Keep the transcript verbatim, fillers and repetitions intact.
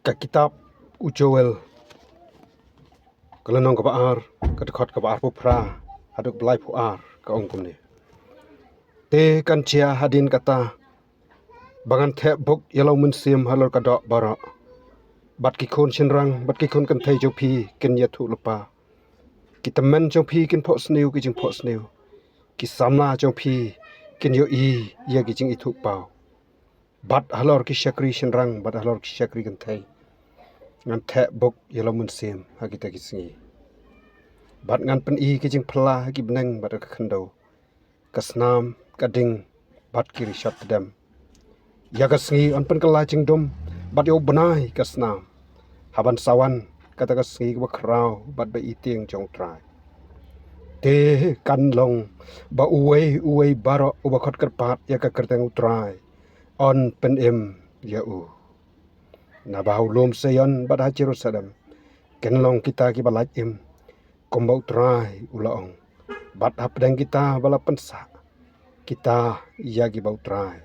Ka kitab u Joel, ka lynnong kaba ar, ka dkhot kaba arphew phra haduh kaba laiphew ar, ka ong kumne: Te kan jia hadien kata ba ngan theh buk ïa la u mynsiem halor ka doh baroh, bad ki khun shynrang bad ki khun kynthei jong phi kin ïathuh lypa. Ki tymmen jong phi kin phohsniew ki jingphohsniew, ki samla jong phi kin ïohi ïa ki jingithuhpaw. Bad halor ki shakri shynrang bad halor ki shakri kynthei ngan theh buk ïa la u mynsiem ha kita ki sngi. Bad ngan pyni ki jingphylla ha ki bneng bad ha ka khyndew, ka snam, ka ding bad ki rishot tdem. Ïa ka sngi yn pynkylla jingdum bad ïa u bnai ka snam, haban sa wan kata ka sngi kaba khraw bad ba itieng jong u Trai. Te kan long ba uwei uwei baroh uba khot kyrpad ïa ka kyrteng u Trai yn pynim ïa u. Naba ha u lum Seion bad ha Jerusalem kin long kita kiba lait im, kumba u Trai u la ong, bad hapdeng kita ba la pynsah kita ïa kiba u Trai